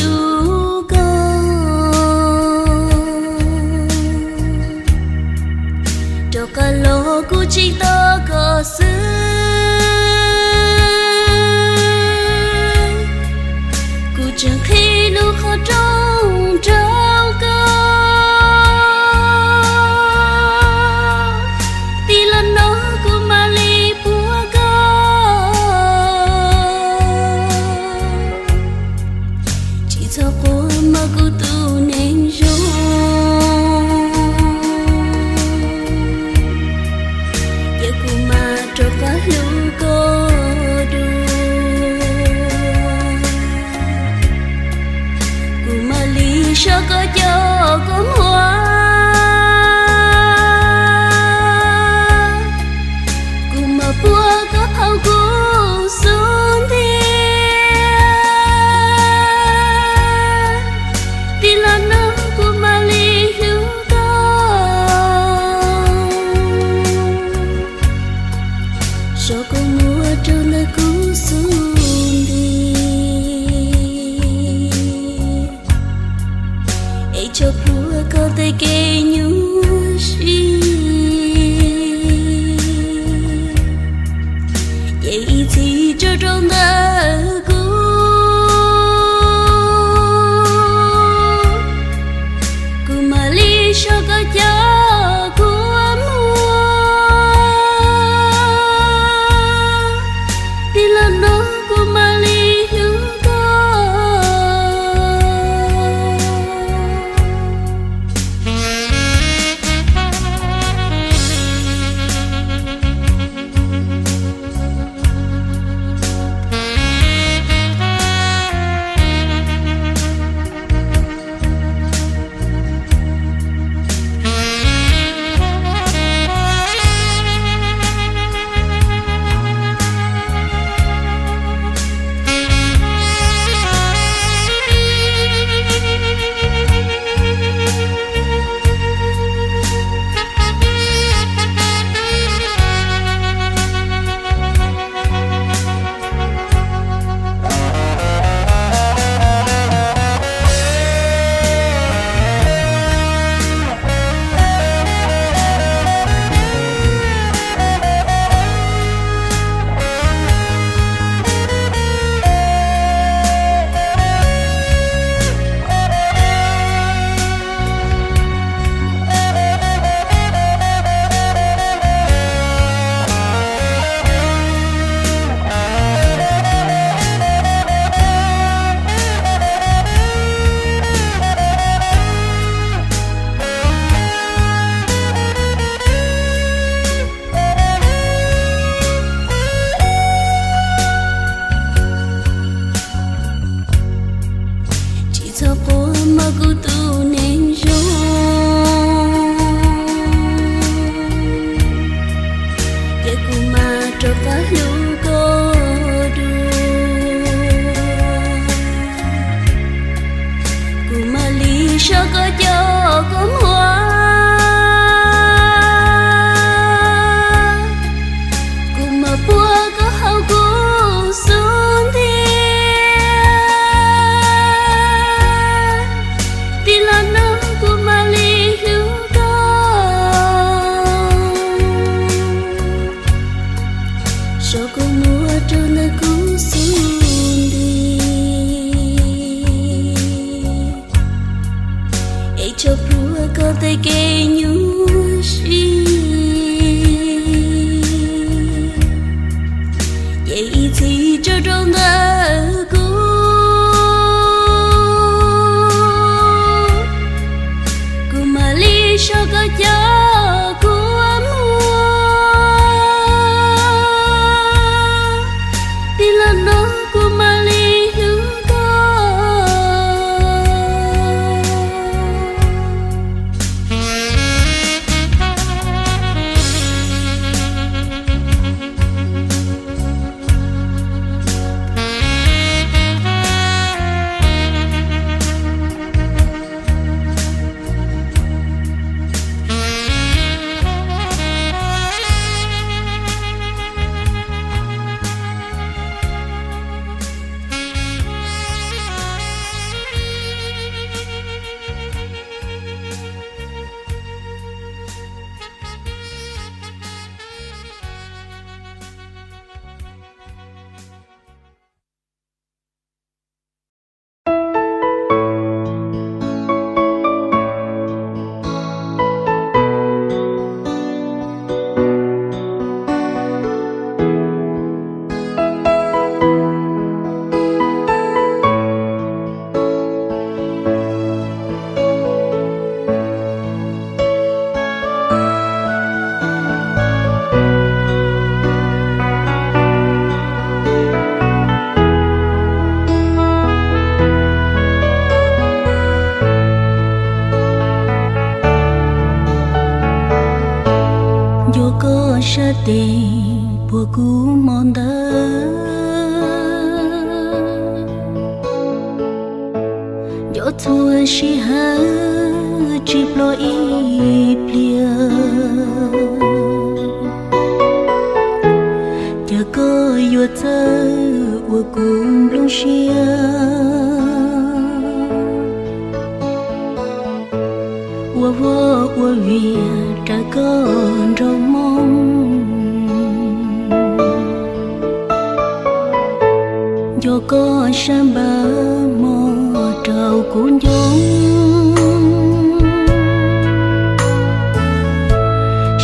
hlub koj. Rov qab los kuv tseem tos koj xwb. Kuv tseem qhib lub qhov rooj rau koj. Tij laug, no kuv mam li puag koj. Tsis txhob quaj mog kuv tus neeg zoo, ces kuv mam rov qab hlub koj dua. Kuv mam li soj koj cov kua muag. Kuv mam puag koj hauv kuv xub ntiag. Tij laug, no kuv mam li hlub koj. Soj kua muag rau ntawm kuv xub ntiag, es tso plhuav koj tej kev nyuaj siab, ces ib txhis tso rau ntawm kuv. Kuv mam li soj koj cov kua muag. Tij laug, no kuv mam li hlub koj. Tsis txhob quaj mog kuv tus neeg zoo, ces kuv mam rov qab hlub koj dua. Kuv mam li soj koj cov kua muag. Kuv mam puag koj hauv kuv xub ntiag. Tij laug, no kuv mam li hlub koj. Soj kua muag rau ntawm kuv xub ntiag, es tso plhuav koj tej kev nyuaj siab, ces ib txhis tso rau ntawm kuv. Kuv mam li soj koj cov kua muag. Tij laug, no kuv mam li hlub koj. Tes puag kuv hmo ntawd, nco txhua sij hawm tsis ploj ib pliag. Cas koj yuav txawj ua kuv nplooj siab, ua vaj ua vias raws koj nraug moo. Nco koj sab npawg hmo rau kuv nco,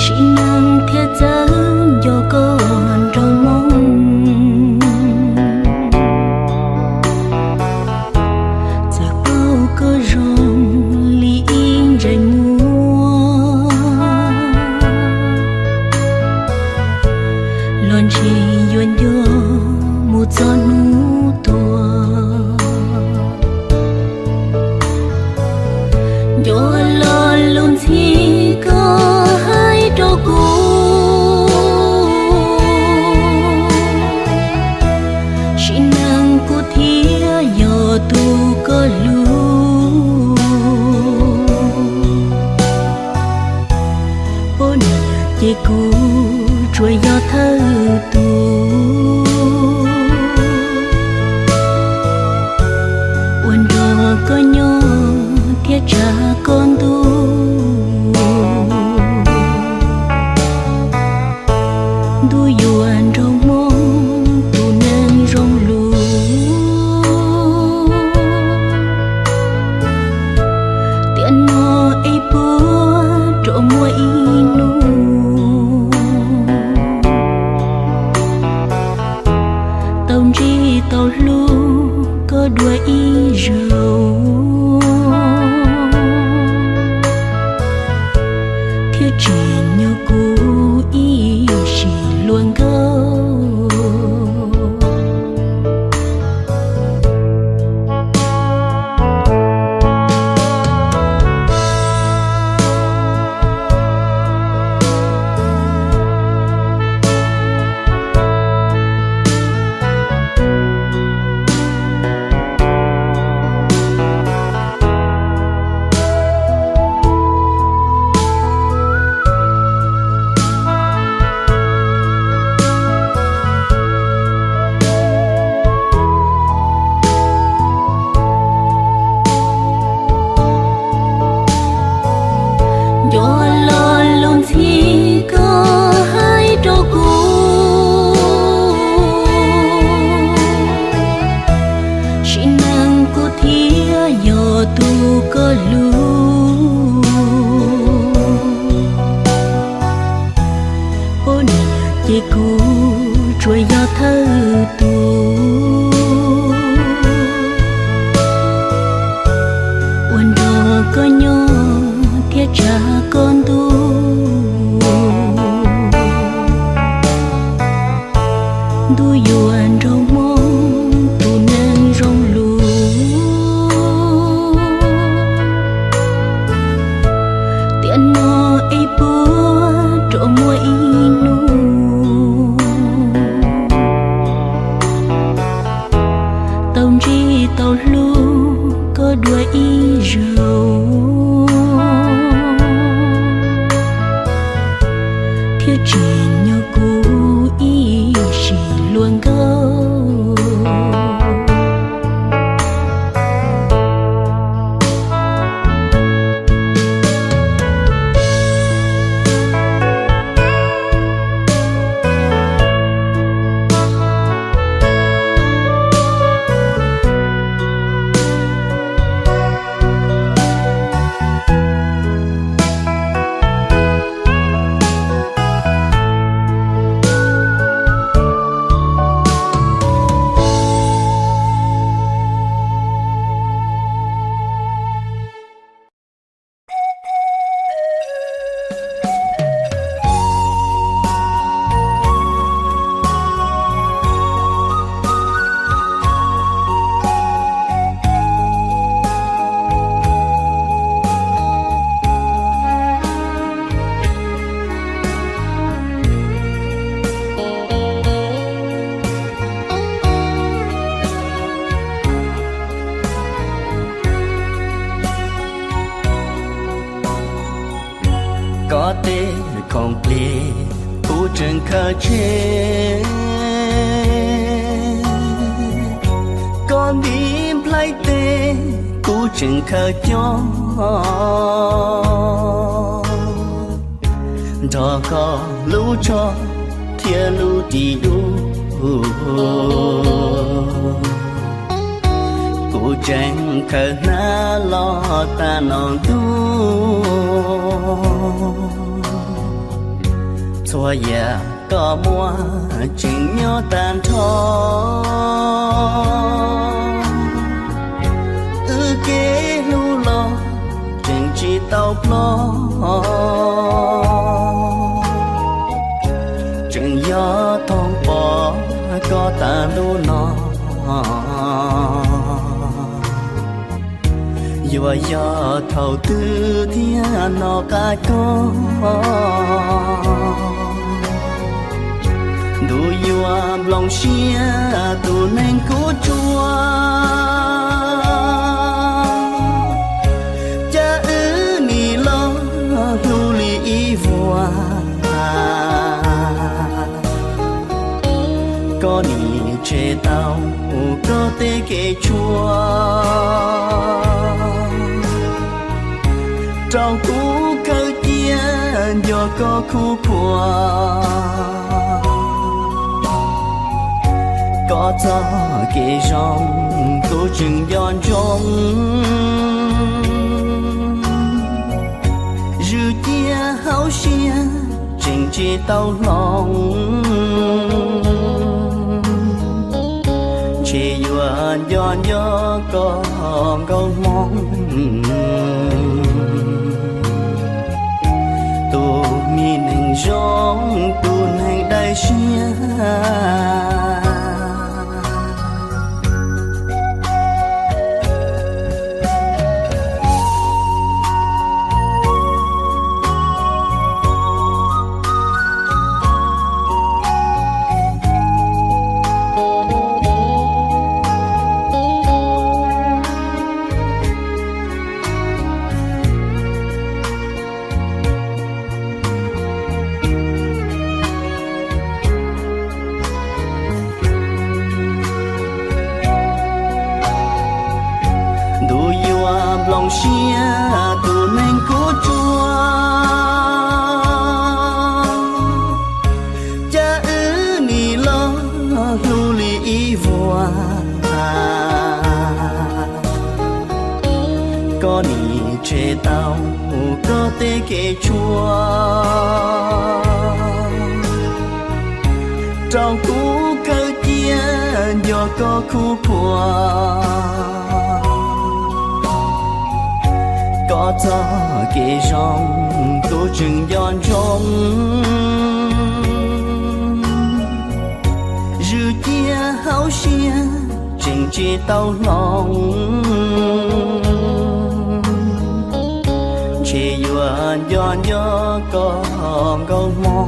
sim neej thiaj txawv nco koj nraug moo. Txawm paub koj zoo li ib ntsais muag, los ntshe yuav nco mus txog hnub tuag. Nco lo lus ntxhi koj hais rau kuv, sim neej kuv thiaj yog tus koj hlub. Poj niam ces kuv tsuas yog thawj tus, ua nrog koj nyob thiab tsa koj ntuj. Ntuj yuav nrog Hmoob tus neeg zoo lus, tiam no es puag rau muaj ib hnub tau ntsib tau hlub koj dua ib zaug, thiab tsim nyog kuv ib sim hluas nkauj. Nco lo lus ntxhi koj hais rau kuv, sim neej kuv thiaj yog tus koj hlub. Poj niam ces kuv tsuas yog thawj tus, ua nrog koj nyob thiab tsa koj ntuj. Ntuj yuav nrog Hmoob tus neeg zoo lus, tiam no es puag rau muaj ib hnub tau ntsib tau hlub koj dua ib zaug, thiab tsim nyog kuv ib sim hluas nkauj. Tej khoom plig kuv tseem khaws tseg, koj ntiv nplhaib tes kuv tseem khaws coj, nrog koj lub tsho thiab lub ris dub, kuv tseem khaws hnab los tas no ntuj. Txhua yam koj muaj tseem nyob tag nrho, wb kev hlub los tseem tsis tau ploj. Tseem yog thooj pom koj tas ntuj no, yuav yog thaum twg thiaj nov qab koj. Ntuj yuav nplooj siab tus neeg kuv tsuas, cas wb nim los hlub li ib vuag. Koj nim tshem tau koj tej kev tshuav, rau kuv khaws cia nco koj khub khuav. Koj txoj kev zoo kuv tseem nco ntsoov, zwm cia hauv siab tseem tsis tau hloov. Ntshe yuav nco nco koj nkaus hmo, tus me neeg zoo, tus neeg dawb siab. Ntuj yuav nplooj siab tus neeg kuv tsuas, cas wb nim los hlub li ib vuag. Koj nim tshem tau koj tej kev tshuav, rau kuv khaws cia nco koj khub khuav. Koj txoj kev zoo kuv tseem nco ntsoov, zwm cia hauv siab tseem tsis tau hloov. Ntshe yuav nco nco koj nkaus hmo,